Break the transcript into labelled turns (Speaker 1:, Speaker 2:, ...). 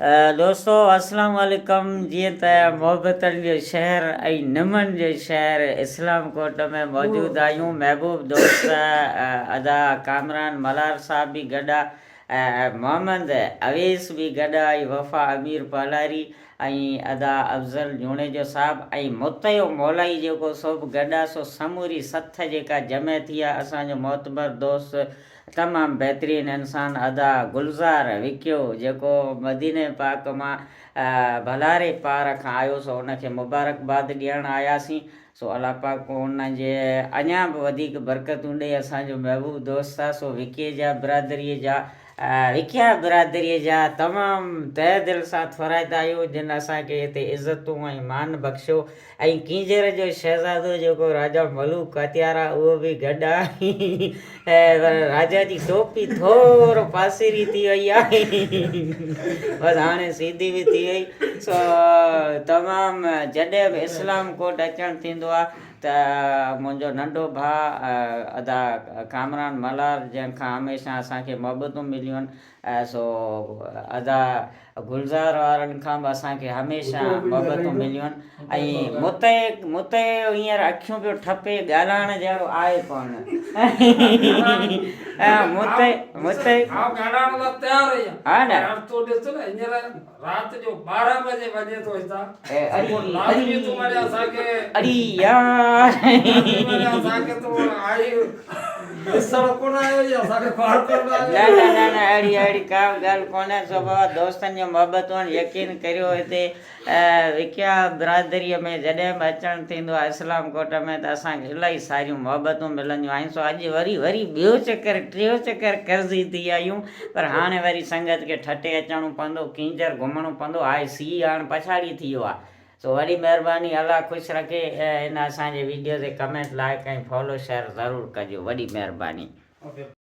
Speaker 1: دوستو اسلام عليڪم جيئن ته محبتن جو شهر ۽ نمن جو شهر اسلام ڪوٽ ۾ موجود آهيون محبوب دوست ادا ڪامران ملار صاحب به گڏ آ محمد اويس به گڏ آ ۽ وفا امير پالاري ۽ ادا افضل جوڻيجو صاحب ۽ مطيع مولائي جيڪو سو به گڏ آ سو سموري سٿ جيڪا جمع ٿي آ اسان جو معتبر دوست تمام بهترين انسان ادا گلزار وڪيو جيڪو مديني پاڪ مان ڀلاري پار کان آيو سو ان کي مبارڪباد ڏيڻ آياسين سو الله پاڪ ان جي اڃان به وڌيڪ برڪتون ڏئي اسان جو محبوب دوست آ سو وڪي جا برادري جا وڪيا برادري جا تمام تهه دل سان ٿورائتا آهيون جن اسان کي هتي عزتون ۽ مان بخشيو ۽ ڪينجهر جو شهزادو جيڪو راجا ملوڪ ڪاتيار آ اهو به گڏ آ پر راجا جي ٽوپي ٿورو پاسيري ٿي وئي آ بس هاڻي سيڌي به ٿي وئي سو تمام جڏهن به اسلام ڪوٽ اچڻ ٿيندو آ ته منهنجو ننڍو ڀاء ادا ڪامران ملهار جنهن کان هميشه اسان کي محبتون مليون آهن سو ادا گلزار وارن کان به اسان کي هميشه محبتون مليون ۽ متي متي هينئر اکيون پيو ٺپي ڳالهائڻ جهڙو آهي ڪونه متي متي
Speaker 2: آئون ڳالهائڻ لاء تيار آهيان
Speaker 1: ها نه
Speaker 2: پر تون ڏس نه هينئر رات جو 12 بجي وڃي ٿو هتان
Speaker 1: اڙي
Speaker 2: لازمي تون وري اسان کي
Speaker 1: اڙي يار
Speaker 2: لازمي وري اسان کي تون آئي ڏسڻ ڪونه آيو يا اسان کي خوار ڪرڻ آيو؟
Speaker 1: نه نه نه نه اهڙي اهڙي ڪا به ڳالهه ڪونهي سو بابا دوستن جون محبتون يقين ڪريو هتي وڪيا برادريء ۾ جڏهن به اچڻ ٿيندو آهي اسلام ڪوٽ ۾ ته اسان کي الاهي ساريون محبتون ملنديون آهن سو اڄ وري وري ٻيو چڪر ٽيو چڪر قرضي ٿي آيون پر هاڻي وري سنگت کي ٺٽي اچڻو پوندو ڪينجهر گهمڻو پوندو آهي سي هاڻ پڇاڙي ٿي ويو آهي سو وڏي مهرباني الله خوش رکي ان اسان جي ويڊيو تي ڪمينٽ لائڪ ۽ فالو شيئر ضرور ڪجو وڏي مهرباني.